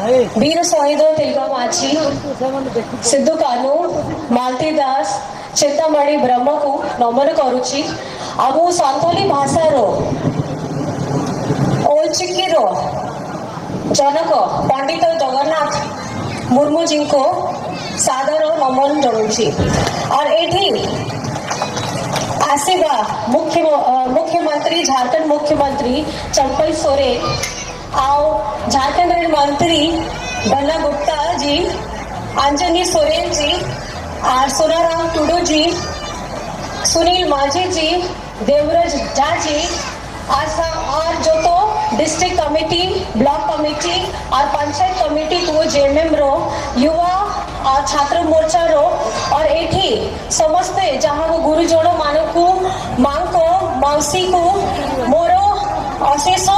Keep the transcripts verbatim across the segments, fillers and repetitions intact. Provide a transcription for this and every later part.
ᱵᱤᱨ ᱥᱚᱦᱤᱫ ᱛᱤᱞᱠᱟ ᱢᱟᱹᱡᱷᱤ, ᱥᱤᱫᱩ ᱠᱟᱹᱱᱦᱩ, ᱢᱟᱞᱛᱤ ᱫᱟᱥ, ᱪᱤᱱᱛᱟᱢᱚᱬᱤ ᱵᱨᱚᱦᱢᱚ ᱠᱚ ᱱᱚᱢᱚᱱ ᱠᱚᱨᱩᱪᱤ᱾ ᱟᱵᱚ ᱥᱟᱱᱛᱟᱲᱤ ᱵᱷᱟᱥᱟ ᱨᱚ, ᱚᱞᱪᱤᱠᱤ ᱨᱚ ᱡᱚᱱᱚᱠ ᱯᱚᱱᱰᱤᱛ ᱡᱚᱜᱚᱱᱱᱟᱛᱷ ᱢᱩᱨᱢᱩ ᱡᱤᱝᱠᱚ ᱥᱟᱫᱚᱨ ᱱᱚᱢᱚᱱ ᱡᱚᱱᱩᱪᱤ᱾ ᱟᱨ ᱮᱴᱷᱤ ᱟᱥᱤᱵᱟ ᱢᱩᱠᱷᱭᱚ-, ᱟ, ᱢᱩᱠᱷᱭᱚᱢᱚᱱᱛᱨᱤ, ᱡᱷᱟᱨᱠᱷᱚᱸᱰ ᱢᱩᱠᱷᱭᱚᱢᱚᱱᱛᱨᱤ ᱪᱟᱢᱯᱟᱭ ᱥᱚᱨᱮᱱ, ᱟᱨ ᱡᱷᱟᱨᱠᱷᱚᱸᱰ ᱨᱮᱱ ᱢᱚᱱᱛᱨᱤ ᱵᱟᱱᱟ ᱜᱩᱯᱛᱟ ᱡᱤ, ᱟᱧᱡᱚᱱᱤ ᱥᱚᱨᱮᱱ ᱡᱤ, ᱟᱨ ᱥᱳᱱᱟᱨᱟᱢ ᱴᱩᱰᱩ ᱡᱤ, ᱥᱩᱱᱤᱞ ᱢᱟᱹᱡᱷᱤ ᱡᱤ, ᱫᱮᱵᱨᱟᱡᱽ ᱡᱷᱟ ᱡᱤ, ᱟᱨ ᱥᱟ-, ᱟᱨ ᱡᱚᱛᱚ district committee, block committee ᱟᱨ ᱯᱚᱧᱪᱟᱭᱮᱛ committee ᱠᱚ ᱡᱮ ᱢᱮᱢᱵᱟᱨ, ᱭᱩᱣᱟ ᱟᱨ ᱪᱷᱟᱛᱨᱚ ᱢᱳᱨᱪᱟ ᱨᱚ, ᱟᱨ ᱮᱴᱷᱤ ᱥᱚᱢᱚᱥᱛᱮ ᱡᱟᱦᱟᱸ ᱠᱚ ᱜᱩᱨᱩᱡᱚᱱ ᱢᱟᱱᱚ ᱠᱚ, ᱢᱟᱝ ᱠᱚ, ᱢᱟᱣᱥᱤ ᱠᱚ, ᱢᱳᱨᱚ ᱚᱥᱮᱥᱚ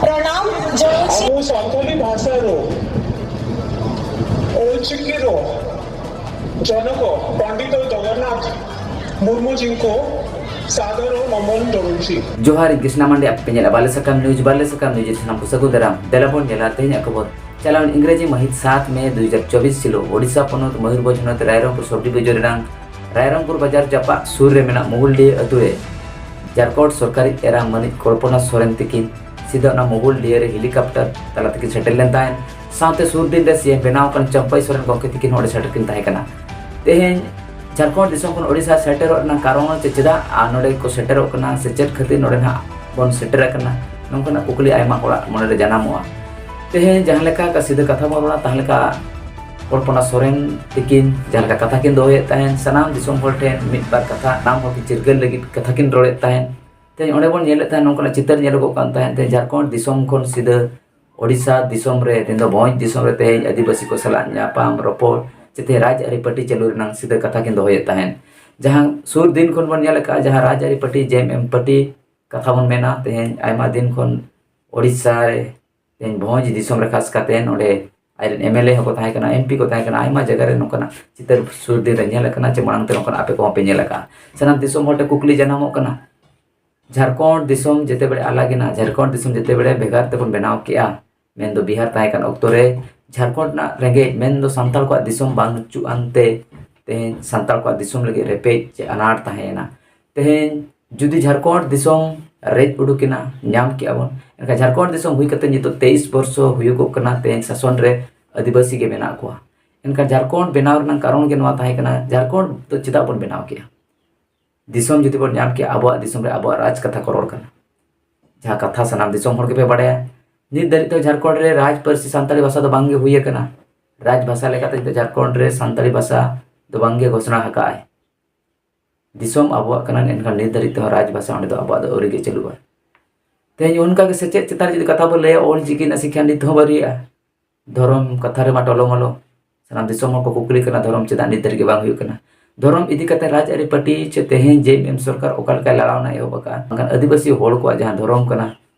ᱯᱨᱚᱱᱟᱢ ᱡᱚᱱᱩᱪᱤ᱾ ᱟᱵᱚ ᱥᱟᱱᱛᱟᱲᱤ ᱵᱷᱟᱥᱟ ᱨᱚ, ᱚᱞᱪᱤᱠᱤ ᱨᱚ, ᱡᱚᱱᱚᱠ ᱯᱚᱱᱰᱤᱛ ᱡᱚᱜᱚᱱᱱᱟᱛᱷ ᱢᱩᱨᱢᱩ ᱡᱤᱝᱠᱚ ᱥᱟᱫᱚᱨ ᱱᱚᱢᱚᱱ ᱡᱚᱱᱩᱪᱤ᱾ ᱡᱚᱦᱟᱨ, ᱤᱧ ᱠᱨᱤᱥᱱᱟ ᱢᱟᱱᱰᱤ, ᱟᱯᱮ ᱯᱮ ᱧᱮᱞᱟ ᱵᱟᱞᱮ ᱥᱟᱠᱟᱢ news, ᱵᱟᱞᱮ ᱥᱟᱠᱟᱢ news ᱨᱮ ᱥᱟᱱᱟᱢ ᱠᱚ ᱥᱟᱹᱜᱩᱱ ᱫᱟᱨᱟᱢ᱾ ᱫᱮᱞᱟ ᱵᱚᱱ ᱧᱮᱞᱟ ᱛᱮᱦᱮᱧᱟᱜ ᱠᱷᱚᱵᱚᱨ᱾ ᱪᱟᱞᱟᱣᱮᱱ ᱤᱝᱨᱮᱡᱤ ᱢᱟᱹᱦᱤᱛ ᱥᱟᱛ ᱢᱮ ᱫᱩ ᱦᱟᱡᱟᱨ ᱪᱚᱵᱵᱤᱥ ᱦᱤᱞᱳᱜ ᱳᱰᱤᱥᱟ ᱯᱚᱱᱚᱛ ᱢᱚᱭᱩᱨᱵᱷᱚᱸᱡᱽ ᱦᱚᱱᱚᱛ ᱨᱟᱭᱨᱚᱝᱯᱩᱨ ᱥᱚᱵᱽ ᱰᱤᱵᱷᱤᱡᱚᱱ ᱨᱮᱱᱟᱝ ᱨᱟᱭᱨᱚᱝᱯᱩᱨ ᱵᱟᱡᱟᱨ ᱡᱟᱯᱟᱜ ᱥᱩᱨ ᱨᱮ ᱢᱮᱱᱟᱜ ᱢᱩᱜᱩᱞᱰᱤᱦᱟᱹ ᱟᱹᱛᱩ ᱨᱮ ᱡᱷᱟᱨᱠᱷᱚᱸᱰ ᱥᱚᱨᱠᱟᱨᱤᱡ ᱮᱨᱟ ᱢᱟᱹᱱᱤᱡ ᱠᱚᱞᱯᱚᱱᱟ ᱥᱚᱨᱮᱱ ᱛᱤᱠᱤᱱ ᱥᱤᱫᱷᱟᱹ ᱚᱱᱟ ᱢᱩᱜᱩᱞᱰᱤᱦᱟᱹ ᱨᱮ helicopter ᱛᱟᱞᱟ ᱛᱮᱠᱤᱱ ᱥᱮᱴᱮᱨ ᱞᱮᱱ ᱛᱟᱦᱮᱸᱫ᱾ ᱥᱟᱶᱛᱮ ᱥᱩᱨ ᱫᱤᱱ ᱨᱮ ᱥᱤ ᱮᱢ ᱵᱮᱱᱟᱣ ᱟᱠᱟᱱ ᱪᱟᱢᱯᱟᱭ ᱥᱚᱨᱮᱱ ᱜᱚᱢᱠᱮ ᱛᱤᱠᱤᱱ ᱦᱚᱸ ᱚᱸᱰᱮ ᱥᱮᱴᱮᱨ ᱠᱤᱱ ᱛᱟᱦᱮᱸ ᱠᱟᱱᱟ᱾ ᱛᱮᱦᱮᱧ ᱡᱷᱟᱨᱠᱷᱚᱸᱰ ᱫᱤᱥᱚᱢ ᱠᱷᱚᱱ ᱳᱰᱤᱥᱟ ᱥᱮᱴᱮᱨᱚᱜ ᱨᱮᱱᱟᱜ ᱠᱟᱨᱚᱱ ᱪᱮ ᱪᱮᱫᱟᱜ ᱟᱨ ᱱᱚᱰᱮ ᱠᱚ ᱥᱮᱴᱮᱨᱚᱜ ᱠᱟᱱᱟ ᱥᱮ ᱪᱮᱫ ᱠᱷᱟᱹᱛᱤᱨ ᱱᱚᱰᱮ ᱱᱟᱦᱟᱜ ᱵᱚᱱ ᱥᱮᱴᱮᱨ ᱟᱠᱟᱱᱟ, ᱱᱚᱝᱠᱟᱱᱟᱜ ᱠᱩᱠᱞᱤ ᱟᱭᱢᱟ ᱦᱚᱲᱟᱜ ᱢᱚᱱᱮᱨᱮ ᱡᱟᱱᱟᱢᱚᱜᱼᱟ᱾ ᱛᱮᱦᱮᱧ ᱡᱟᱦᱟᱸ ᱞᱮᱠᱟ ᱥᱤᱫᱷᱟᱹ ᱠᱟᱛᱷᱟ ᱵᱚᱱ ᱨᱚᱲᱟ, ᱛᱟᱦᱟᱸ ᱞᱮᱠᱟ ᱠᱚᱞᱯᱚᱱᱟ ᱥᱚᱨᱮᱱ ᱛᱤᱠᱤᱱ ᱡᱟᱦᱟᱸ ᱞᱮᱠᱟ ᱠᱟᱛᱷᱟ ᱠᱤᱱ ᱫᱚᱦᱚᱭᱮᱫ ᱛᱟᱦᱮᱸᱱ, ᱥᱟᱱᱟᱢ ᱫᱤᱥᱚᱢ ᱦᱚᱲ ᱴᱷᱮᱱ ᱢᱤᱫ ᱵᱟᱨ ᱠᱟᱛᱷᱟ, ᱥᱟᱱᱟᱢ ᱦᱚᱲ ᱠᱤᱱ ᱪᱤᱨᱜᱟᱹᱞ ᱞᱟᱹᱜᱤᱫ ᱠᱟᱛᱷᱟ ᱠᱤᱱ ᱨᱚᱲᱮᱫ ᱛᱟᱦᱮᱸᱱ᱾ ᱛᱮᱦᱮᱧ ᱚᱸᱰᱮ ᱵᱚᱱ ᱧᱮᱞᱮᱫ ᱛᱟᱦᱮᱸᱱ, ᱱᱚᱝᱠᱟᱱᱟᱜ ᱪᱤᱛᱟᱹᱨ ᱧᱮᱞᱚᱜᱚᱜ ᱠᱟᱱ ᱛᱟᱦᱮᱸᱱ᱾ ᱛᱮᱦᱮᱧ ᱡᱷᱟᱨᱠᱷᱚᱸᱰ ᱫᱤᱥᱚᱢ ᱠᱷᱚᱱ ᱥᱤᱫᱷᱟᱹ ᱳᱰᱤᱥᱟ ᱫᱤᱥᱚᱢ ᱨᱮ, ᱛᱮᱦᱮᱧ ᱫᱚ ᱵᱷᱚᱸᱡᱽ ᱫᱤᱥᱚᱢ ᱨᱮ ᱛᱮᱦᱮᱧ ᱟᱹᱫᱤᱵᱟᱹᱥᱤ ᱠᱚ ᱥᱟᱞᱟᱜ ᱧᱟᱯᱟᱢ ᱨᱚᱯᱚᱲ, ᱪᱮᱛᱮ ᱨᱟᱡᱽ ᱟᱹᱨᱤ ᱯᱟᱹᱴᱤ ᱪᱟᱹᱞᱩ ᱨᱮᱱᱟᱝ ᱥᱤᱫᱷᱟᱹ ᱠᱟᱛᱷᱟ ᱠᱤᱱ ᱫᱚᱦᱚᱭᱮᱫ ᱛᱟᱦᱮᱸᱱ᱾ ᱡᱟᱦᱟᱸ ᱥᱩᱨ ᱫᱤᱱ ᱠᱷᱚᱱ ᱵᱚᱱ ᱧᱮᱞ ᱟᱠᱟᱫᱼᱟ, ᱡᱟᱦᱟᱸ ᱨᱟᱡᱽ ᱟᱹᱨᱤ ᱯᱟᱹᱴᱤ, ᱡᱮ ᱮᱢ ᱮᱢ ᱯᱟᱹᱴᱤ ᱠᱟᱛᱷᱟ ᱵᱚᱱ ᱢᱮᱱᱟ, ᱛᱮᱦᱮᱧ ᱟᱭᱢᱟ ᱫᱤᱱ ᱠᱷᱚᱱ ᱳᱰᱤᱥᱟ ᱨᱮ, ᱛᱮᱦᱮᱧ ᱵᱷᱚᱸᱡᱽ ᱫᱤᱥᱚᱢ ᱨᱮ ᱠᱷᱟᱥ ᱠᱟᱛᱮ ᱚᱸᱰᱮ ᱟᱡᱨᱮᱱ ᱮᱢ ᱮᱞ ᱮ ᱦᱚᱸᱠᱚ ᱛᱟᱦᱮᱸ ᱠᱟᱱᱟ, ᱮᱢ ᱯᱤ ᱠᱚ ᱛᱟᱦᱮᱸ ᱠᱟᱱᱟ, ᱟᱭᱢᱟ ᱡᱟᱭᱜᱟ ᱨᱮ ᱱᱚᱝᱠᱟᱱᱟᱜ ᱪᱤᱛᱟᱹᱨ ᱥᱩᱨ ᱫᱤᱱ ᱨᱮ ᱧᱮᱞ ᱟᱠᱟᱱᱟ, ᱪᱮ ᱢᱟᱲᱟᱝ ᱛᱮ ᱱᱚᱝᱠᱟᱱᱟᱜ ᱟᱯᱮ ᱠᱚᱦᱚᱸ ᱯᱮ ᱧᱮᱞ ᱟᱠᱟᱫᱼᱟ᱾ ᱥᱟᱱᱟᱢ ᱫᱤᱥᱚᱢ ᱦᱚᱲ ᱴᱷᱮᱱ ᱠᱩᱠᱞᱤ ᱡᱟᱱᱟᱢᱚᱜ ᱠᱟᱱᱟ, ᱡᱷᱟᱨᱠᱷᱚᱸᱰ ᱫᱤᱥᱚᱢ ᱡᱮᱛᱮ ᱵᱮᱲᱮ ᱟᱞᱟᱜᱽ ᱮᱱᱟ, ᱡᱷᱟᱨᱠᱷᱚᱸᱰ ᱫᱤᱥᱚᱢ ᱡᱮᱛᱮ ᱵᱮᱲᱮ ᱵᱷᱮᱜᱟᱨ ᱛᱮᱵᱚᱱ ᱵᱮᱱᱟᱣ ᱠᱮᱜᱼᱟ, ᱢᱮᱱᱫᱚ ᱵᱤᱦᱟᱨ ᱛᱟᱦᱮᱸ ᱠᱟᱱ ᱚᱠᱛᱚ ᱨᱮ ᱡᱷᱟᱲᱠᱷᱚᱸᱰ ᱨᱮᱱᱟᱜ ᱨᱮᱸᱜᱮᱡ, ᱢᱮᱱᱫᱚ ᱥᱟᱱᱛᱟᱲ ᱠᱚᱣᱟᱜ ᱫᱤᱥᱚᱢ ᱵᱟᱹᱱᱩᱜ ᱟᱱᱛᱮ ᱛᱮᱦᱮᱧ ᱥᱟᱱᱛᱟᱲ ᱠᱚᱣᱟᱜ ᱫᱤᱥᱚᱢ ᱞᱟᱹᱜᱤᱫ ᱨᱮᱯᱮᱡ ᱪᱮ ᱟᱱᱟᱴ ᱛᱟᱦᱮᱸᱭᱮᱱᱟ᱾ ᱛᱮᱦᱮᱧ ᱡᱩᱫᱤ ᱡᱷᱟᱲᱠᱷᱚᱸᱰ ᱫᱤᱥᱚᱢ ᱨᱮᱡ ᱩᱰᱩᱠᱮᱱᱟ, ᱧᱟᱢ ᱠᱮᱜᱼᱟ ᱵᱚᱱ, ᱮᱱᱠᱷᱟᱱ ᱡᱷᱟᱲᱠᱷᱚᱸᱰ ᱫᱤᱥᱚᱢ ᱦᱩᱭ ᱠᱟᱛᱮ ᱱᱤᱛᱚᱜ ᱛᱮᱭᱤᱥ ᱵᱚᱨᱥᱚ ᱦᱩᱭᱩᱜᱚᱜ ᱠᱟᱱᱟ, ᱛᱮᱦᱮᱧ ᱥᱟᱥᱚᱱ ᱨᱮ ᱟᱹᱫᱤᱵᱟᱹᱥᱤ ᱜᱮ ᱢᱮᱱᱟᱜ ᱠᱚᱣᱟ᱾ ᱮᱱᱠᱷᱟᱱ ᱡᱷᱟᱲᱠᱷᱚᱸᱰ ᱵᱮᱱᱟᱣ ᱨᱮᱱᱟᱜ ᱠᱟᱨᱚᱱ ᱜᱮ ᱱᱚᱣᱟ ᱛᱟᱦᱮᱸ ᱠᱟᱱᱟ, ᱡᱷᱟᱲᱠᱷᱚᱸᱰ ᱫᱚ ᱪᱮᱫᱟᱜ ᱵᱚᱱ ᱵᱮᱱᱟᱣ ᱠᱮᱜᱼᱟ? ᱫᱤᱥᱚᱢ ᱡᱩᱫᱤ ᱵᱚᱱ ᱧᱟᱢ ᱠᱮᱭᱟ, ᱟᱵᱚᱣᱟᱜ ᱫᱤᱥᱚᱢ ᱨᱮ ᱟᱵᱚᱣᱟᱜ ᱨᱟᱡᱽ ᱠᱟᱛᱷᱟ ᱠᱚ ᱨᱚᱲ ᱠᱟᱱᱟ, ᱡᱟᱦᱟᱸ ᱠᱟᱛᱷᱟ ᱥᱟᱱᱟᱢ ᱫᱤᱥᱚᱢ ᱦᱚᱲ ᱜᱮᱯᱮ ᱵᱟᱲᱟᱭᱟ᱾ ᱱᱤᱛ ᱫᱷᱟᱹᱨᱤᱡ ᱛᱮᱦᱚᱸ ᱡᱷᱟᱲᱠᱷᱚᱸᱰ ᱨᱮ ᱨᱟᱡᱽ ᱯᱟᱹᱨᱥᱤ ᱥᱟᱱᱛᱟᱲᱤ ᱵᱷᱟᱥᱟ ᱫᱚ ᱵᱟᱝᱜᱮ ᱦᱩᱭ ᱟᱠᱟᱱᱟ᱾ ᱨᱟᱡᱽ ᱵᱷᱟᱥᱟ ᱞᱮᱠᱟᱛᱮ ᱱᱤᱛᱚᱜ ᱡᱷᱟᱲᱠᱷᱚᱸᱰ ᱨᱮ ᱥᱟᱱᱛᱟᱲᱤ ᱵᱷᱟᱥᱟ ᱫᱚ ᱵᱟᱝᱜᱮ ᱜᱷᱳᱥᱚᱱᱟ ᱟᱠᱟᱫᱼᱟᱭ᱾ ᱫᱤᱥᱚᱢ ᱟᱵᱚᱣᱟᱜ ᱠᱟᱱᱟ, ᱮᱱᱠᱷᱟᱱ ᱱᱤᱛ ᱫᱷᱟᱹᱨᱤᱡ ᱛᱮᱦᱚᱸ ᱨᱟᱡᱽ ᱵᱷᱟᱥᱟ ᱚᱸᱰᱮ ᱫᱚ ᱟᱵᱚᱣᱟᱜ ᱫᱚ ᱟᱹᱣᱨᱤ ᱜᱮ ᱪᱟᱹᱞᱩᱜᱼᱟ᱾ ᱛᱮᱦᱮᱧ ᱚᱱᱠᱟ ᱜᱮ ᱥᱮᱪᱮᱫ ᱪᱮᱛᱟᱱ ᱨᱮ ᱡᱩᱫᱤ ᱠᱟᱛᱷᱟ ᱵᱚᱱ ᱞᱟᱹᱭᱟ, ᱚᱞ ᱪᱤᱠᱤ ᱨᱮᱱᱟᱜ ᱥᱤᱠᱠᱷᱟ ᱱᱤᱛ ᱦᱚᱸ ᱵᱟᱹᱣᱨᱤᱭᱟᱜᱼᱟ᱾ ᱫᱷᱚᱨᱚᱢ ᱠᱟᱛᱷᱟ ᱨᱮᱢᱟ ᱴᱚᱞᱚ ᱢᱚᱞᱚ᱾ ᱥᱟᱱᱟᱢ ᱫᱤᱥᱚᱢ ᱦᱚᱲ ᱠᱚ ᱠᱩᱠᱞᱤ ᱠᱟᱱᱟ, ᱫᱷᱚᱨᱚᱢ ᱪᱮᱫᱟᱜ ᱱᱤᱛ ᱫᱷᱟᱹᱨᱤᱡ ᱜᱮ ᱵᱟᱝ ᱦᱩᱭᱩᱜ ᱠᱟᱱᱟ? ᱫᱷᱚᱨᱚᱢ ᱤᱫᱤ ᱠᱟᱛᱮ ᱨᱟᱡᱽ ᱟᱹᱨᱤ ᱯᱟᱹᱴᱤ ᱪᱮ ᱛᱮᱦᱮᱧ ᱡᱮ ᱮᱢ ᱮᱢ ᱥᱚᱨᱠᱟᱨ ᱚᱠᱟ ᱞᱮᱠᱟᱭ ᱞᱟᱲᱟᱣᱱᱟ ᱮᱦᱚᱵ ᱟᱠᱟᱫᱼᱟ, ᱢᱮᱱᱠᱷᱟᱱ ᱟᱹᱫᱤᱵᱟᱹᱥᱤ ᱦᱚᱲ ᱠᱚᱣᱟᱜ ᱡᱟᱦᱟᱸ ᱫᱷᱚᱨᱚᱢ ᱠᱟᱱᱟ,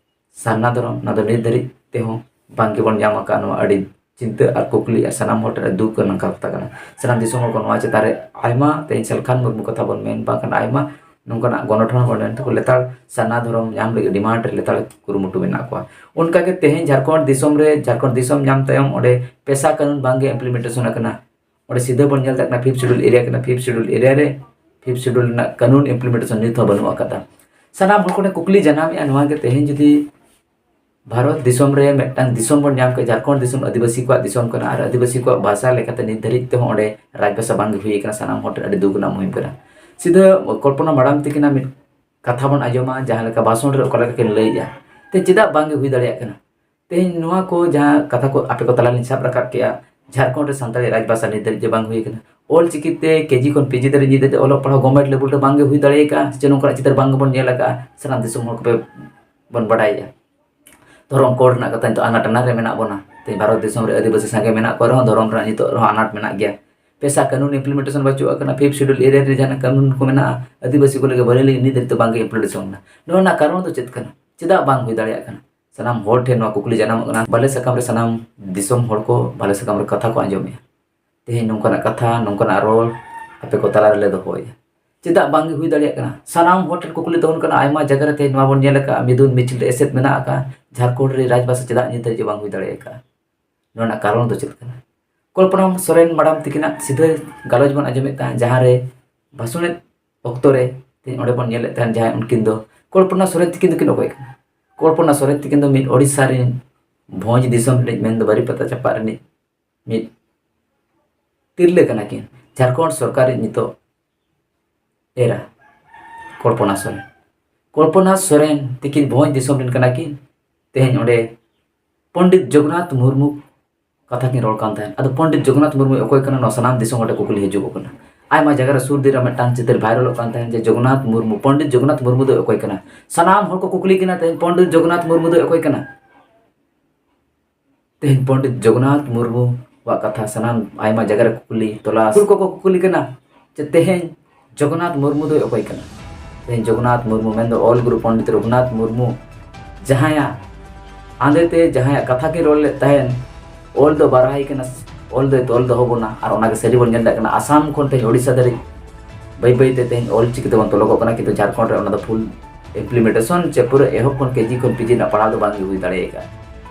ᱥᱟᱨᱱᱟ ᱫᱷᱚᱨᱚᱢ, ᱚᱱᱟ ᱫᱚ ᱱᱤᱛ ᱫᱷᱟᱹᱨᱤᱡ ᱛᱮᱦᱚᱸ ᱵᱟᱝ ᱜᱮᱵᱚᱱ ᱧᱟᱢ ᱟᱠᱟᱫᱼᱟ᱾ ᱱᱚᱣᱟ ᱟᱹᱰᱤ ᱪᱤᱱᱛᱟᱹ ᱟᱨ ᱠᱩᱠᱞᱤ ᱟᱨ ᱥᱟᱱᱟᱢ ᱦᱚᱲ ᱴᱷᱮᱱ ᱫᱩᱠ ᱨᱮᱱᱟᱜ ᱠᱟᱛᱷᱟ ᱠᱟᱱᱟ᱾ ᱥᱟᱱᱟᱢ ᱫᱤᱥᱚᱢ ᱦᱚᱲ ᱠᱚ ᱱᱚᱣᱟ ᱪᱮᱛᱟᱱ ᱨᱮ ᱟᱭᱢᱟ, ᱛᱮᱦᱮᱧ ᱥᱟᱞᱠᱷᱟᱱ ᱢᱩᱨᱢᱩ ᱠᱟᱛᱷᱟ ᱵᱚᱱ ᱢᱮᱱ, ᱵᱟᱝᱠᱷᱟᱱ ᱟᱭᱢᱟ ᱱᱚᱝᱠᱟᱱᱟᱜ ᱜᱚᱱᱚᱴᱷᱚᱱ ᱵᱚᱱ ᱢᱮᱱ ᱛᱟᱠᱚ ᱞᱮᱛᱟᱲ ᱥᱟᱨᱱᱟ ᱫᱷᱚᱨᱚᱢ ᱧᱟᱢ ᱞᱟᱹᱜᱤᱫ ᱰᱤᱢᱟᱱᱰ ᱨᱮ ᱞᱮᱛᱟᱲ ᱠᱩᱨᱩᱢᱩᱴᱩ ᱢᱮᱱᱟᱜ ᱠᱚᱣᱟ᱾ ᱚᱱᱠᱟᱜᱮ ᱛᱮᱦᱮᱧ ᱡᱷᱟᱲᱠᱷᱚᱸᱰ ᱫᱤᱥᱚᱢ ᱨᱮ, ᱡᱷᱟᱲᱠᱷᱚᱸᱰ ᱫᱤᱥᱚᱢ ᱧᱟᱢ ᱛᱟᱭᱚᱢ ᱚᱸᱰᱮ ᱯᱮᱥᱟ ᱠᱟᱹᱱᱩᱱ ᱵᱟᱝᱜᱮ ᱤᱢᱯᱞᱤᱢᱮᱱᱴᱮᱥᱚᱱ ᱟᱠᱟᱱᱟ᱾ ᱚᱸᱰᱮ ᱥᱤᱫᱷᱟᱹ ᱵᱚᱱ ᱧᱮᱞ ᱫᱟᱲᱮᱭᱟᱜ ᱠᱟᱱᱟ, ᱯᱷᱤᱯᱛᱷ ᱥᱤᱰᱩᱞ ᱮᱨᱤᱭᱟ ᱠᱟᱱᱟ, ᱯᱷᱤᱯᱛᱷ ᱥᱤᱰᱩᱞ ᱮᱨᱤᱭᱟ ᱨᱮ ᱯᱷᱤᱯᱛᱷ ᱥᱤᱰᱩᱞ ᱨᱮᱱᱟᱜ ᱠᱟᱹᱱᱩᱱ ᱤᱢᱯᱞᱤᱢᱮᱱᱴᱮᱥᱚᱱ ᱱᱤᱛ ᱦᱚᱸ ᱵᱟᱹᱱᱩᱜ ᱟᱠᱟᱫᱟ᱾ ᱥᱟᱱᱟᱢ ᱦᱚᱲ ᱠᱚ ᱴᱷᱮᱱ ᱠᱩᱠᱞᱤ ᱡᱟᱱᱟᱢᱮᱜᱼᱟ ᱱᱚᱣᱟ ᱜᱮ, ᱛᱮᱦᱮᱧ ᱡᱩᱫᱤ ᱵᱷᱟᱨᱚᱛ ᱫᱤᱥᱚᱢ ᱨᱮ ᱢᱤᱫᱴᱟᱝ ᱫᱤᱥᱚᱢ ᱵᱚᱱ ᱧᱟᱢ ᱠᱮᱫᱟ, ᱡᱷᱟᱲᱠᱷᱚᱸᱰ ᱫᱤᱥᱚᱢ ᱟᱹᱫᱤᱵᱟᱹᱥᱤ ᱠᱚᱣᱟᱜ ᱫᱤᱥᱚᱢ ᱠᱟᱱᱟ ᱟᱨ ᱟᱹᱫᱤᱵᱟᱹᱥᱤ ᱠᱚᱣᱟᱜ ᱵᱷᱟᱥᱟ ᱞᱮᱠᱟᱛᱮ ᱱᱤᱛ ᱫᱷᱟᱹᱨᱤᱡ ᱛᱮᱦᱚᱸ ᱚᱸᱰᱮ ᱨᱟᱡᱽ ᱵᱷᱟᱥᱟ ᱵᱟᱝ ᱜᱮ ᱦᱩᱭ ᱟᱠᱟᱱᱟ, ᱥᱟᱱᱟᱢ ᱦᱚᱲ ᱴᱷᱮᱱ ᱟᱹᱰᱤ ᱫᱩᱠ ᱨᱮᱱᱟᱜ ᱢᱩᱦᱤᱢ ᱠᱟᱱᱟ᱾ ᱥᱤᱫᱷᱟᱹ ᱠᱚᱞᱯᱚᱱᱟ ᱢᱟᱲᱟᱝ ᱛᱤᱠᱤᱱᱟᱜ ᱢᱤᱫ ᱠᱟᱛᱷᱟ ᱵᱚᱱ ᱟᱸᱡᱚᱢᱟ, ᱡᱟᱦᱟᱸ ᱞᱮᱠᱟ ᱵᱷᱟᱥᱚᱱ ᱨᱮ ᱚᱠᱟ ᱞᱮᱠᱟ ᱠᱤᱱ ᱞᱟᱹᱭᱮᱜᱼᱟ, ᱛᱮ ᱪᱮᱫᱟᱜ ᱵᱟᱝ ᱜᱮ ᱦᱩᱭ ᱫᱟᱲᱮᱭᱟᱜ ᱠᱟᱱᱟ? ᱛᱮᱦᱮᱧ ᱱᱚᱣᱟ ᱠᱚ ᱡᱟᱦᱟᱸ ᱠᱟᱛᱷᱟ ᱠᱚ ᱟᱯᱮ ᱠᱚ ᱛᱟᱞᱟ ᱞᱤᱧ ᱥᱟᱵ ᱨᱟᱠᱟᱵ ᱠᱮᱜᱼᱟ, ᱡᱷᱟᱲᱠᱷᱚᱸᱰ ᱨᱮ ᱥᱟᱱᱛᱟᱲᱤ ᱨᱟᱡᱽ ᱵᱷᱟᱥᱟ ᱱᱤᱛ ᱫᱷᱟᱹᱨᱤᱡ ᱡᱮ ᱵᱟᱝ ᱦᱩᱭ ᱟᱠᱟᱱᱟ, ᱚᱞ ᱪᱤᱠᱤ ᱛᱮ ᱠᱮᱡᱤ ᱠᱷᱚᱱ ᱯᱤᱡᱤ ᱫᱷᱟᱹᱨᱤᱡ ᱱᱤᱛ ᱫᱷᱟᱹᱨᱤᱡ ᱚᱞᱚᱜ ᱯᱟᱲᱦᱟᱣ ᱜᱚᱵᱷᱢᱮᱱᱴ ᱞᱮᱵᱮᱞ ᱨᱮ ᱵᱟᱝ ᱜᱮ ᱦᱩᱭ ᱫᱟᱲᱮ ᱟᱠᱟᱫᱼᱟ, ᱥᱮ ᱱᱚᱝᱠᱟᱱᱟᱜ ᱪᱤᱛᱟᱹᱨ ᱵᱟᱝ ᱜᱮᱵᱚᱱ ᱧᱮᱞ ᱟᱠᱟᱫᱼᱟ, ᱥᱟᱱᱟᱢ ᱫᱤᱥᱚᱢ ᱦᱚᱲ ᱠᱚᱯᱮ ᱵᱚᱱ ᱵᱟᱰᱟᱭᱮᱜᱼᱟ᱾ ᱫᱷᱚᱨᱚᱢ ᱠᱳᱰ ᱨᱮᱱᱟᱜ ᱠᱟᱛᱷᱟ ᱱᱤᱛᱚᱜ ᱟᱱᱟᱴ ᱟᱱᱟᱴ ᱨᱮ ᱢᱮᱱᱟᱜ ᱵᱚᱱᱟ᱾ ᱛᱮᱦᱮᱧ ᱵᱷᱟᱨᱚᱛ ᱫᱤᱥᱚᱢ ᱨᱮ ᱟᱹᱫᱤᱵᱟᱹᱥᱤ ᱥᱟᱸᱜᱮ ᱢᱮᱱᱟᱜ ᱠᱚ ᱨᱮᱦᱚᱸ ᱫᱷᱚᱨᱚᱢ ᱨᱮᱱᱟᱜ ᱱᱤᱛᱚᱜ ᱨᱮᱦᱚᱸ ᱟᱱᱟᱴ ᱢᱮᱱᱟᱜ ᱜᱮᱭᱟ᱾ ᱯᱮᱥᱟ ᱠᱟᱹᱱᱩᱱ ᱤᱢᱯᱞᱤᱢᱮᱱᱴᱮᱥᱚᱱ ᱵᱟᱹᱪᱩᱜ ᱟᱠᱟᱱᱟ, ᱯᱷᱤᱯᱛᱷ ᱥᱤᱰᱩᱞ ᱮᱨᱤᱭᱟ ᱨᱮ ᱡᱟᱦᱟᱸ ᱠᱟᱹᱱᱩᱱ ᱠᱚ ᱢᱮᱱᱟᱜᱼᱟ, ᱟᱹᱫᱤᱵᱟᱹᱥᱤ ᱠᱚ ᱞᱟᱹᱜᱤᱫ ᱵᱷᱟᱹᱞᱤ ᱞᱟᱹᱜᱤᱫ ᱱᱤᱛ ᱫᱷᱟᱹᱨᱤᱡ ᱛᱮ ᱵᱟᱝ ᱜᱮ ᱤᱢᱯᱞᱤᱢᱮᱱᱴᱮᱥᱚᱱ ᱠᱟᱱᱟ᱾ ᱱᱚᱣᱟ ᱨᱮᱱᱟᱜ ᱠᱟᱨᱚᱱ ᱫᱚ ᱪᱮᱫ ᱠᱟᱱᱟ? ᱪᱮᱫᱟᱜ ᱵᱟᱝ ᱦᱩᱭ ᱫᱟᱲᱮᱭᱟᱜ ᱠᱟᱱᱟ? ᱥᱟᱱᱟᱢ ᱦᱚᱲ ᱴᱷᱮᱱ ᱱᱚᱣᱟ ᱠᱩᱠᱞᱤ ᱡᱟᱱᱟᱢᱚᱜ ᱠᱟᱱᱟ᱾ ᱵᱟᱞᱮ ᱥᱟᱠᱟᱢ ᱨᱮ ᱥᱟᱱᱟᱢ ᱫᱤᱥᱚᱢ ᱦᱚᱲ ᱠᱚ ᱵᱟᱞᱮ ᱥᱟᱠᱟᱢ ᱨᱮ ᱠᱟᱛᱷᱟ ᱠᱚ ᱟᱸᱡᱚᱢᱮᱜᱼᱟ᱾ ᱛᱮᱦᱮᱧ ᱱᱚᱝᱠᱟᱱᱟᱜ ᱠᱟᱛᱷᱟ, ᱱᱚᱝᱠᱟᱱᱟᱜ ᱨᱚᱲ ᱟᱯᱮ ᱠᱚ ᱛᱟᱞᱟ ᱨᱮᱞᱮ ᱫᱚᱦᱚᱭᱮᱜᱼᱟ᱾ ᱪᱮᱫᱟᱜ ᱵᱟᱝ ᱦᱩᱭ ᱫᱟᱲᱮᱭᱟᱜ ᱠᱟᱱᱟ? ᱥᱟᱱᱟᱢ ᱦᱚᱲ ᱴᱷᱮᱱ ᱠᱩᱠᱞᱤ ᱛᱟᱦᱮᱱ ᱠᱟᱱᱟ᱾ ᱟᱭᱢᱟ ᱡᱟᱭᱜᱟ ᱨᱮ ᱛᱮᱦᱮᱧ ᱱᱚᱣᱟ ᱵᱚᱱ ᱧᱮᱞ ᱟᱠᱟᱫᱼᱟ, ᱢᱤᱫᱩᱱ ᱢᱤᱪᱷᱤᱞ ᱨᱮ ᱮᱥᱮᱫ ᱢᱮᱱᱟᱜ ᱟᱠᱟᱫᱼᱟ, ᱡᱷᱟᱲᱠᱷᱚᱸᱰ ᱨᱮ ᱨᱟᱡᱽ ᱵᱷᱟᱥᱟ ᱪᱮᱫᱟᱜ ᱱᱤᱛ ᱫᱷᱟᱹᱨᱤᱡ ᱵᱟᱝ ᱦᱩᱭ ᱫᱟᱲᱮ ᱟᱠᱟᱫᱼᱟ? ᱱᱚᱣᱟ ᱨᱮᱱᱟᱜ ᱠᱟᱨᱚᱱ ᱫᱚ ᱪᱮᱫ ᱠᱟᱱᱟ? ᱠᱚᱞᱯᱚᱱᱟ ᱥᱚᱨᱮᱱ ᱢᱟᱰᱟᱢ ᱛᱤᱠᱤᱱᱟᱜ ᱥᱤᱫᱷᱟᱹ ᱜᱟᱞᱚᱪ ᱵᱚᱱ ᱟᱸᱡᱚᱢᱮᱫ ᱛᱟᱦᱮᱸᱫ, ᱡᱟᱦᱟᱸ ᱨᱮ ᱵᱷᱟᱥᱚᱱᱮᱫ ᱚᱠᱛᱚ ᱨᱮ ᱛᱮᱦᱮᱧ ᱚᱸᱰᱮ ᱵᱚᱱ ᱧᱮᱞᱮᱫ ᱛᱟᱦᱮᱸᱫ, ᱡᱟᱦᱟᱸᱭ ᱩᱱᱠᱤᱱ ᱫᱚ ᱠᱚᱞᱯᱚᱱᱟ ᱥᱚᱨᱮᱱ ᱛᱤᱠᱤᱱ ᱫᱚᱠᱤᱱ ᱚᱠᱚᱭ ᱠᱟᱱᱟ? ᱠᱚᱞᱯᱚᱱᱟ ᱥᱚᱨᱮᱱ ᱛᱤᱠᱤᱱ ᱫᱚ ᱢᱤᱫ ᱳᱰᱤᱥᱟ ᱨᱮᱱ ᱵᱷᱚᱸᱡᱽ ᱫᱤᱥᱚᱢ ᱨᱤᱱᱤᱡ, ᱢᱮᱱᱫᱚ ᱵᱟᱨᱤᱯᱟᱫᱟ ᱪᱟᱯᱟᱫ ᱨᱤᱱᱤᱡ ᱢᱤᱫ ᱛᱤᱨᱞᱟᱹ ᱠᱟᱱᱟ ᱠᱤᱱ, ᱡᱷᱟᱲᱠᱷᱚᱸᱰ ᱥᱚᱨᱠᱟᱨ ᱨᱤᱱ ᱱᱤᱛᱚᱜ ᱮᱨᱟ ᱠᱚᱞᱯᱚᱱᱟ ᱥᱚᱨᱮᱱ᱾ ᱠᱚᱞᱯᱚᱱᱟ ᱥᱚᱨᱮᱱ ᱛᱤᱠᱤᱱ ᱵᱷᱚᱸᱡᱽ ᱫᱤᱥᱚᱢ ᱨᱮᱱ ᱠᱟᱱᱟ ᱠᱤᱱ᱾ ᱛᱮᱦᱮᱧ ᱚᱸᱰᱮ ᱯᱚᱱᱰᱤᱛ ᱡᱚᱜᱚᱱᱱᱟᱛᱷ ᱢᱩᱨᱢᱩ ᱠᱟᱛᱷᱟ ᱠᱤᱱ ᱨᱚᱲ ᱠᱟᱱ ᱛᱟᱦᱮᱸᱫ᱾ ᱟᱫᱚ ᱯᱚᱱᱰᱤᱛ ᱡᱚᱜᱚᱱᱱᱟᱛᱷ ᱢᱩᱨᱢᱩ ᱚᱠᱚᱭ ᱠᱟᱱᱟ, ᱱᱚᱣᱟ ᱥᱟᱱᱟᱢ ᱫᱤᱥᱚᱢ ᱦᱚᱲ ᱴᱷᱮᱱ ᱠᱩᱠᱞᱤ ᱦᱤᱡᱩᱜᱚᱜ ᱠᱟᱱᱟ᱾ ᱟᱭᱢᱟ ᱡᱟᱭᱜᱟ ᱨᱮ ᱥᱩᱨ ᱫᱤᱱ ᱨᱮ ᱢᱤᱫᱴᱟᱝ ᱪᱤᱛᱟᱹᱨ ᱵᱷᱟᱭᱨᱟᱞᱚᱜ ᱠᱟᱱ ᱛᱟᱦᱮᱸᱫ ᱡᱮ ᱡᱚᱜᱚᱱᱱᱟᱛᱷ ᱢᱩᱨᱢᱩ, ᱯᱚᱱᱰᱤᱛ ᱡᱚᱜᱚᱱᱱᱟᱛᱷ ᱢᱩᱨᱢᱩ ᱫᱚ ᱚᱠᱚᱭ ᱠᱟᱱᱟ? ᱥᱟᱱᱟᱢ ᱦᱚᱲ ᱠᱚ ᱠᱩᱠᱞᱤ ᱠᱟᱱᱟ ᱛᱮᱦᱮᱧ ᱯᱚᱱᱰᱤᱛ ᱡᱚᱜᱚᱱᱱᱟᱛᱷ ᱢᱩᱨᱢᱩ ᱫᱚ ᱚᱠᱚᱭ ᱠᱟᱱᱟ? ᱛᱮᱦᱮᱧ ᱯᱚᱱᱰᱤᱛ ᱡᱚᱜᱚᱱᱱᱟᱛᱷ ᱢᱩᱨᱢᱩᱣᱟᱜ ᱠᱟᱛᱷᱟ ᱥᱟᱱᱟᱢ ᱟᱭᱢᱟ ᱡᱟᱭᱜᱟ ᱨᱮ ᱠᱩᱠᱞᱤ ᱛᱚᱞᱟᱥ᱾ ᱦᱚᱲ ᱠᱚᱠᱚ ᱠᱩᱠᱞᱤ ᱠᱟᱱᱟ ᱡᱮ ᱛᱮᱦᱮᱧ ᱡᱚᱜᱚᱱᱱᱟᱛᱷ ᱢᱩᱨᱢᱩ ᱫᱚᱭ ᱚᱠᱚᱭ ᱠᱟᱱᱟ? ᱛᱮᱦᱮᱧ ᱡᱚᱜᱚᱱᱱᱟᱛᱷ ᱢᱩᱨᱢᱩ ᱢᱮᱱᱫᱚ ᱚᱞ ᱜᱩᱨᱩ ᱯᱚᱱᱰᱤᱛ ᱨᱚᱜᱷᱩᱱᱟᱛᱷ ᱢᱩᱨᱢᱩ ᱡᱟᱦᱟᱸᱭᱟᱜ ᱟᱸᱫᱮ ᱛᱮ ᱡᱟᱦᱟᱸᱭᱟᱜ ᱠᱟᱛᱷᱟ ᱠᱤᱱ ᱨᱚᱲ ᱞᱮᱫ ᱛᱟᱦᱮᱱ, ᱚᱞ ᱫᱚ ᱵᱟᱨᱦᱟᱭ ᱠᱟᱱᱟ, ᱚᱞ ᱫᱚᱭ ᱛᱚᱞ ᱫᱚᱦᱚ ᱵᱚᱱᱟ, ᱟᱨ ᱚᱱᱟᱜᱮ ᱥᱟᱹᱨᱤ ᱵᱚᱱ ᱧᱮᱞ ᱫᱟᱲᱮᱭᱟᱜ ᱠᱟᱱᱟ᱾ ᱟᱥᱟᱢ ᱠᱷᱚᱱ ᱛᱮᱦᱮᱧ ᱳᱰᱤᱥᱟ ᱫᱷᱟᱹᱨᱤᱡ ᱵᱟᱹᱭ ᱵᱟᱹᱭ ᱛᱮ ᱛᱮᱦᱮᱧ ᱚᱞ ᱪᱤᱠᱤ ᱛᱮᱵᱚᱱ ᱛᱚᱞᱚᱜᱚᱜ ᱠᱟᱱᱟ, ᱠᱤᱱᱛᱩ ᱡᱷᱟᱲᱠᱷᱚᱸᱰ ᱨᱮ ᱚᱱᱟ ᱫᱚ ᱯᱷᱩᱞ ᱤᱢᱯᱞᱤᱢᱮᱱᱴᱮᱥᱚᱱ ᱪᱮ ᱯᱩᱨᱟᱹ ᱮᱦᱚᱵ ᱠᱷᱚᱱ ᱠᱮᱡᱤ ᱠᱷᱚᱱ ᱯᱤᱡᱤ ᱨᱮᱱᱟᱜ ᱯᱟᱲᱦᱟᱣ ᱫᱚ ᱵᱟᱝ ᱜᱮ ᱦᱩᱭ ᱫᱟᱲᱮ ᱟᱠᱟᱫᱼᱟ᱾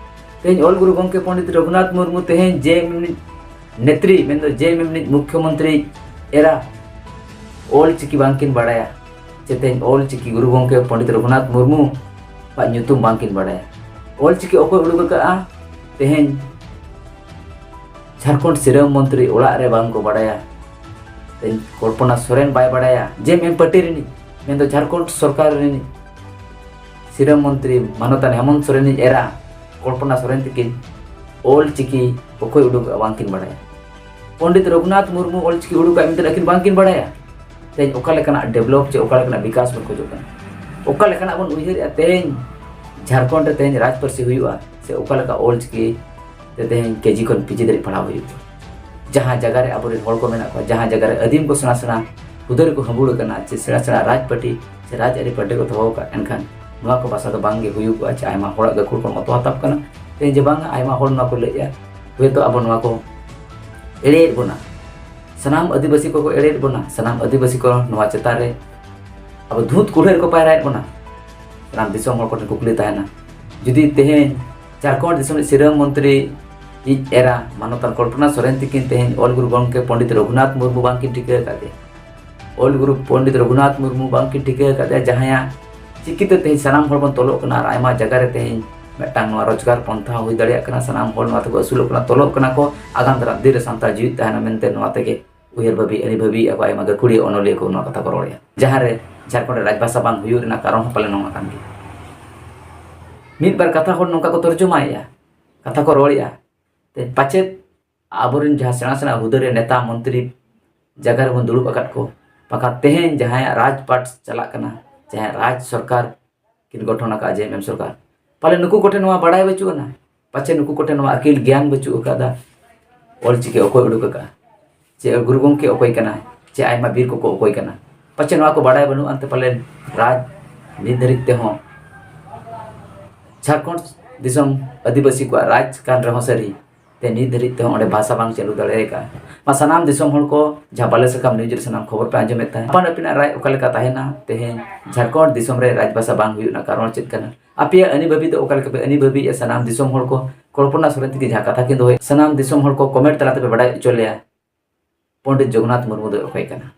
ᱛᱮᱦᱮᱧ ᱚᱞ ᱜᱩᱨᱩ ᱜᱚᱢᱠᱮ ᱯᱚᱱᱰᱤᱛ ᱨᱚᱜᱷᱩᱱᱟᱛᱷ ᱢᱩᱨᱢᱩ ᱛᱮᱦᱮᱧ ᱡᱮ ᱮᱢ ᱨᱤᱱᱤᱡ ᱱᱮᱛᱨᱤ, ᱢᱮᱱᱫᱚ ᱡᱮ ᱮᱢ ᱨᱤᱱᱤᱡ ᱢᱩᱠᱷᱭᱚᱢᱚᱱᱛᱨᱤ ᱮᱨᱟ ᱚᱞ ᱪᱤᱠᱤ ᱵᱟᱝᱠᱤᱱ ᱵᱟᱲᱟᱭᱟ, ᱪᱮ ᱛᱮᱦᱮᱧ ᱚᱞ ᱪᱤᱠᱤ ᱜᱩᱨᱩ ᱜᱚᱢᱠᱮ ᱯᱚᱱᱰᱤᱛ ᱨᱚᱜᱷᱩᱱᱟᱛᱷ ᱢᱩᱨᱢᱩ ᱟᱜ ᱧᱩᱛᱩᱢ ᱵᱟᱝᱠᱤᱱ ᱵᱟᱲᱟᱭᱟ᱾ ᱚᱞ ᱪᱤᱠᱤ ᱚᱠᱚᱭ ᱩᱰᱩᱠ ᱟᱠᱟᱫᱼᱟ? ᱛᱮᱦᱮᱧ ᱡᱷᱟᱲᱠᱷᱚᱸᱰ ᱥᱤᱨᱟᱹ ᱢᱚᱱᱛᱨᱤ ᱚᱲᱟᱜ ᱨᱮ ᱵᱟᱝ ᱠᱚ ᱵᱟᱲᱟᱭᱟ᱾ ᱛᱮᱦᱮᱧ ᱠᱚᱞᱯᱚᱱᱟ ᱥᱚᱨᱮᱱ ᱵᱟᱭ ᱵᱟᱲᱟᱭᱟ, ᱡᱮ ᱮᱢ ᱯᱟᱨᱴᱤ ᱨᱤᱱᱤᱡ, ᱢᱮᱱᱫᱚ ᱡᱷᱟᱲᱠᱷᱚᱸᱰ ᱥᱚᱨᱠᱟᱨ ᱨᱤᱱᱤᱡ ᱥᱤᱨᱟᱹ ᱢᱚᱱᱛᱨᱤ ᱢᱟᱱᱚᱛᱟᱱ ᱦᱮᱢᱚᱱᱛ ᱥᱚᱨᱮᱱ ᱨᱤᱱᱤᱡ ᱮᱨᱟ ᱠᱚᱞᱯᱚᱱᱟ ᱥᱚᱨᱮᱱ ᱛᱤᱠᱤᱱ ᱚᱞ ᱪᱤᱠᱤ ᱚᱠᱚᱭ ᱩᱰᱩᱠ ᱟᱠᱟᱫᱼᱟ ᱵᱟᱝᱠᱤᱱ ᱵᱟᱲᱟᱭᱟ᱾ ᱯᱚᱱᱰᱤᱛ ᱨᱚᱜᱷᱩᱱᱟᱛᱷ ᱢᱩᱨᱢᱩ ᱚᱞ ᱪᱤᱠᱤ ᱩᱰᱩᱠ ᱟᱠᱟᱫ ᱢᱮᱱᱛᱮ ᱟᱹᱠᱤᱱ ᱵᱟᱝᱠᱤᱱ ᱵᱟᱲᱟᱭᱟ᱾ ᱛᱮᱦᱮᱧ ᱚᱠᱟ ᱞᱮᱠᱟᱱᱟᱜ ᱰᱮᱵᱷᱞᱚᱯ ᱪᱮ ᱚᱠᱟ ᱞᱮᱠᱟᱱᱟᱜ ᱵᱤᱠᱟᱥ ᱵᱚᱱ ᱠᱷᱚᱡᱚᱜ ᱠᱟᱱᱟ? ᱚᱠᱟ ᱞᱮᱠᱟᱱᱟᱜ ᱵᱚᱱ ᱩᱭᱦᱟᱹᱨᱮᱜᱼᱟ ᱛᱮᱦᱮᱧ ᱡᱷᱟᱲᱠᱷᱚᱸᱰ ᱨᱮ ᱛᱮᱦᱮᱧ ᱨᱟᱡᱽ ᱯᱟᱹᱨᱥᱤ ᱦᱩᱭᱩᱜᱼᱟ, ᱥᱮ ᱚᱠᱟ ᱞᱮᱠᱟ ᱚᱞ ᱪᱤᱠᱤ ᱛᱮ ᱛᱮᱦᱮᱧ ᱠᱮᱡᱤ ᱠᱷᱚᱱ ᱯᱤᱡᱤ ᱫᱷᱟᱹᱨᱤᱡ ᱯᱟᱲᱦᱟᱣ ᱦᱩᱭᱩᱜᱼᱟ? ᱡᱟᱦᱟᱸ ᱡᱟᱭᱜᱟ ᱨᱮ ᱟᱵᱚᱨᱮᱱ ᱦᱚᱲ ᱠᱚ ᱢᱮᱱᱟᱜ ᱠᱚᱣᱟ, ᱡᱟᱦᱟᱸ ᱡᱟᱭᱜᱟ ᱨᱮ ᱟᱹᱫᱤᱢ ᱠᱚ ᱥᱮᱬᱟ ᱥᱮᱬᱟ ᱦᱩᱫᱟᱹ ᱨᱮᱠᱚ ᱦᱟᱹᱵᱩᱲ ᱟᱠᱟᱱᱟ, ᱪᱮ ᱥᱮᱬᱟ ᱥᱮᱬᱟ ᱨᱟᱡᱽ ᱯᱟᱹᱴᱤ ᱥᱮ ᱨᱟᱡᱽ ᱟᱹᱨᱤ ᱯᱟᱹᱴᱤ ᱠᱚ ᱫᱚᱦᱚ ᱟᱠᱟᱫ, ᱮᱱᱠᱷᱟᱱ ᱱᱚᱣᱟ ᱠᱚ ᱵᱷᱟᱥᱟ ᱫᱚ ᱵᱟᱝ ᱜᱮ ᱦᱩᱭᱩᱜᱚᱜᱼᱟ, ᱪᱮ ᱟᱭᱢᱟ ᱦᱚᱲᱟᱜ ᱜᱟᱹᱠᱷᱩᱲ ᱠᱚ ᱚᱛᱚ ᱦᱟᱛᱟᱣ ᱠᱟᱱᱟ᱾ ᱛᱮᱦᱮᱧ ᱡᱮ ᱵᱟᱝ ᱟᱭᱢᱟ ᱦᱚᱲ ᱱᱚᱣᱟ ᱠᱚ ᱞᱟᱹᱭᱮᱫᱼᱟ, ᱦᱳᱭᱛᱳ ᱟᱵᱚ ᱱᱚᱣᱟ ᱠᱚ ᱮᱲᱮᱭᱮᱫ ᱵᱚᱱᱟ᱾ ᱥᱟᱱᱟᱢ ᱟᱹᱫᱤᱵᱟᱹᱥᱤ ᱠᱚᱠᱚ ᱮᱲᱮᱭᱮᱫ ᱵᱚᱱᱟ, ᱥᱟᱱᱟᱢ ᱟᱹᱫᱤᱵᱟᱹᱥᱤ ᱠᱚ ᱱᱚᱣᱟ ᱪᱮᱛᱟᱱ ᱨᱮ ᱟᱵᱚ ᱫᱷᱩᱸᱛ ᱠᱩᱲᱦᱟᱹ ᱨᱮᱠᱚ ᱯᱟᱭᱨᱟᱭᱮᱫ ᱵᱚᱱᱟ᱾ ᱥᱟᱱᱟᱢ ᱫᱤᱥᱚᱢ ᱦᱚᱲ ᱠᱚᱴᱷᱮᱱ ᱠᱩᱠᱞᱤ ᱛᱟᱦᱮᱱᱟ, ᱡᱩᱫᱤ ᱛᱮᱦᱮᱧ ᱡᱷᱟᱲᱠᱷᱚᱸᱰ ᱫᱤᱥᱚᱢ ᱨᱤᱱᱤᱡ ᱥᱤᱨᱟᱹ ᱢᱚᱱᱛᱨᱤ ᱤᱡ ᱮᱨᱟ ᱢᱟᱱᱚᱛᱟᱱ ᱠᱚᱞᱯᱚᱱᱟ ᱥᱚᱨᱮᱱ ᱛᱤᱠᱤᱱ ᱛᱮᱦᱮᱧ ᱚᱞ ᱜᱩᱨᱩ ᱜᱚᱢᱠᱮ ᱯᱚᱱᱰᱤᱛ ᱨᱚᱜᱷᱩᱱᱟᱛᱷ ᱢᱩᱨᱢᱩ ᱵᱟᱝᱠᱤᱱ ᱴᱷᱤᱠᱟᱹ ᱟᱠᱟᱫᱮᱭᱟ, ᱚᱞ ᱜᱩᱨᱩ ᱯᱚᱱᱰᱤᱛ ᱨᱚᱜᱷᱩᱱᱟᱛᱷ ᱢᱩᱨᱢᱩ ᱵᱟᱝᱠᱤᱱ ᱴᱷᱤᱠᱟᱹ ᱟᱠᱟᱫᱮᱭᱟ, ᱡᱟᱦᱟᱸᱭᱟᱜ ᱪᱤᱠᱤᱛᱮ ᱛᱮᱦᱮᱧ ᱥᱟᱱᱟᱢ ᱦᱚᱲ ᱵᱚᱱ ᱛᱚᱞᱚᱜ ᱠᱟᱱᱟ ᱟᱨ ᱟᱭᱢᱟ ᱡᱟᱭᱜᱟ ᱨᱮ ᱛᱮᱦᱮᱧ ᱢᱤᱫᱴᱟᱝ ᱱᱚᱣᱟ ᱨᱳᱡᱽᱜᱟᱨ ᱯᱚᱱᱛᱷᱟ ᱦᱩᱭ ᱫᱟᱲᱮᱭᱟᱜ ᱠᱟᱱᱟ, ᱥᱟᱱᱟᱢ ᱦᱚᱲ ᱱᱚᱣᱟ ᱛᱮᱠᱚ ᱟᱹᱥᱩᱞᱚᱜ ᱠᱟᱱᱟ, ᱛᱚᱞᱚᱜ ᱠᱟᱱᱟ ᱠᱚ, ᱟᱜᱟᱢ ᱫᱟᱨᱟᱢ ᱫᱤᱱ ᱨᱮ ᱥᱟᱱᱛᱟᱲ ᱡᱤᱣᱤᱫ ᱛᱟᱦᱮᱱᱟ ᱢᱮᱱᱛᱮ ᱱᱚᱣᱟ ᱛᱮᱜᱮ ᱩᱭᱦᱟᱹᱨ ᱵᱷᱟᱹᱵᱤ, ᱟᱹᱱᱤ ᱵᱷᱟᱹᱵᱤᱭᱮᱫᱼᱟ ᱠᱚ ᱟᱭᱢᱟ ᱜᱟᱹᱠᱷᱩᱲᱤᱭᱟᱹ ᱚᱱᱚᱞᱤᱭᱟᱹ ᱠᱚ ᱱᱚᱣᱟ ᱠᱟᱛᱷᱟ ᱠᱚ ᱨᱚᱲᱮᱫᱼᱟ᱾ ᱡᱟᱦᱟᱸ ᱨᱮ ᱡᱷᱟᱲᱠᱷᱚᱸᱰ ᱨᱮ ᱨᱟᱡᱽᱵᱷᱟᱥᱟ ᱵᱟᱝ ᱦᱩᱭᱩᱜ ᱨᱮᱱᱟᱜ ᱠᱟᱨᱚᱱ ᱦᱚᱸ ᱯᱟᱞᱮ ᱱᱚᱣᱟ ᱠᱟᱱ ᱜᱮᱭᱟ᱾ ᱢᱤᱫ ᱵᱟᱨ ᱠᱟᱛᱷᱟ ᱦᱚᱲ ᱱᱚᱝᱠᱟ ᱠᱚ ᱛᱚᱨᱡᱚᱢᱟᱭᱮᱫᱼᱟ, ᱠᱟᱛᱷᱟ ᱠᱚ ᱨᱚᱲᱮᱫᱼᱟ᱾ ᱛᱮ ᱯᱟᱪᱮᱫ ᱟᱵᱚᱨᱮᱱ ᱡᱟᱦᱟᱸ ᱥᱮᱬᱟ ᱥᱮᱬᱟ ᱦᱩᱫᱟᱹ ᱨᱮ ᱱᱮᱛᱟ ᱢᱚᱱᱛᱨᱤ ᱡᱟᱭᱜᱟ ᱨᱮᱵᱚᱱ ᱫᱩᱲᱩᱵ ᱟᱠᱟᱫ ᱠᱚ, ᱵᱟᱠᱷᱟᱱ ᱛᱮᱦᱮᱧ ᱡᱟᱦᱟᱸᱭᱟᱜ ᱨᱟᱡᱽᱯᱟᱴ ᱪᱟᱞᱟᱜ ᱠᱟᱱᱟ, ᱡᱟᱦᱟᱸᱭᱟᱜ ᱨᱟᱡᱽ ᱥᱚᱨᱠᱟᱨ ᱠᱤᱱ ᱜᱚᱴᱷᱚᱱ ᱟᱠᱟᱫᱼᱟ, ᱡᱮ ᱮᱢ ᱮᱢ ᱥᱚᱨᱠᱟᱨ, ᱯᱟᱞᱮ ᱱᱩᱠᱩ ᱠᱚᱴᱷᱮᱱ ᱱᱚᱣᱟ ᱵᱟᱲᱟᱭ ᱵᱟᱹᱪᱩᱜ ᱟᱱᱟ᱾ ᱯᱟᱪᱮ ᱱᱩᱠᱩ ᱠᱚᱴᱷᱮᱱ ᱱᱚᱣᱟ ᱟᱹᱠᱤᱞ ᱜᱮᱭᱟᱱ ᱵᱟᱹᱪᱩᱜ ᱟᱠᱟᱫᱟ, ᱚᱞᱪᱤᱠᱤ ᱚᱠᱚᱭ ᱩᱰᱩᱠ ᱟᱠᱟᱫᱼᱟ, ᱪᱮ ᱜᱩᱨᱩ ᱜᱚᱢᱠᱮ ᱚᱠᱚᱭ ᱠᱟᱱᱟᱭ, ᱪᱮ ᱟᱭᱢᱟ ᱵᱤᱨ ᱠᱚᱠᱚ ᱚᱠᱚᱭ ᱠᱟᱱᱟ᱾ ᱯᱟᱪᱮ ᱱᱚᱣᱟ ᱠᱚ ᱵᱟᱲᱟᱭ ᱵᱟᱹᱱᱩᱜ ᱟᱱᱛᱮ ᱯᱟᱞᱮᱱ ᱨᱟᱡᱽ ᱱᱤᱛ ᱫᱷᱟᱹᱨᱤᱡ ᱛᱮᱦᱚᱸ ᱡᱷᱟᱲᱠᱷᱚᱸᱰ ᱫᱤᱥᱚᱢ ᱟᱹᱫᱤᱵᱟᱹᱥᱤ ᱠᱚᱣᱟᱜ ᱨᱟᱡᱽ ᱠᱟᱱ ᱨᱮᱦᱚᱸ ᱥᱟᱹᱨᱤ, ᱛᱮ ᱱᱤᱛ ᱫᱷᱟᱹᱨᱤᱡ ᱛᱮᱦᱚᱸ ᱚᱸᱰᱮ ᱵᱷᱟᱥᱟ ᱵᱟᱝ ᱪᱟᱹᱞᱩ ᱫᱟᱲᱮ ᱟᱠᱟᱫᱼᱟ᱾ ᱢᱟ ᱥᱟᱱᱟᱢ ᱫᱤᱥᱚᱢ ᱦᱚᱲ ᱠᱚ ᱡᱟᱦᱟᱸ ᱵᱟᱞᱮ ᱥᱟᱠᱟᱢ ᱱᱤᱭᱩᱡᱽ ᱨᱮ ᱥᱟᱱᱟᱢ ᱠᱷᱚᱵᱚᱨ ᱯᱮ ᱟᱸᱡᱚᱢᱮᱫ ᱛᱟᱦᱮᱸᱫ, ᱟᱯᱟᱱ ᱟᱹᱯᱤᱱᱟᱜ ᱨᱟᱭ ᱚᱠᱟ ᱞᱮᱠᱟ ᱛᱟᱦᱮᱱᱟ, ᱛᱮᱦᱮᱧ ᱡᱷᱟᱲᱠᱷᱚᱸᱰ ᱫᱤᱥᱚᱢ ᱨᱮ ᱨᱟᱡᱽᱵᱷᱟᱥᱟ ᱵᱟᱝ ᱦᱩᱭᱩᱜ ᱨᱮᱱᱟᱜ ᱠᱟᱨᱚᱱ ᱪᱮᱫ ᱠᱟᱱᱟ? ᱟᱯᱮᱭᱟᱜ ᱟᱹᱱᱤ ᱵᱷᱟᱹᱵᱤ ᱫᱚ ᱚᱠᱟ ᱞᱮᱠᱟ ᱯᱮ ᱟᱹᱱᱤ ᱵᱷᱟᱹᱵᱤᱭᱮᱫᱼᱟ? ᱥᱟᱱᱟᱢ ᱫᱤᱥᱚᱢ ᱦᱚᱲ ᱠᱚ ᱠᱚᱞᱯᱚᱱᱟ ᱥᱚᱨᱮᱱ ᱛᱤᱠᱤᱱ ᱡᱟᱦᱟᱸ ᱠᱟᱛᱷᱟ ᱠᱤᱱ ᱫᱚᱦᱚᱭ, ᱥᱟᱱᱟᱢ ᱫᱤᱥᱚᱢ ᱦᱚᱲ ᱠᱚ ᱠᱚᱢᱮᱱᱴ ᱛᱟᱞᱟ ᱛᱮᱯᱮ ᱵᱟᱰᱟᱭ ᱦᱚᱪᱚ ᱞᱮᱭᱟ, ᱯᱚᱱᱰᱤᱛ ᱡᱚᱜᱚᱱᱱᱟᱛᱷ ᱢᱩᱨᱢᱩ ᱫᱚᱭ ᱚᱠᱚᱭ ᱠᱟᱱᱟ?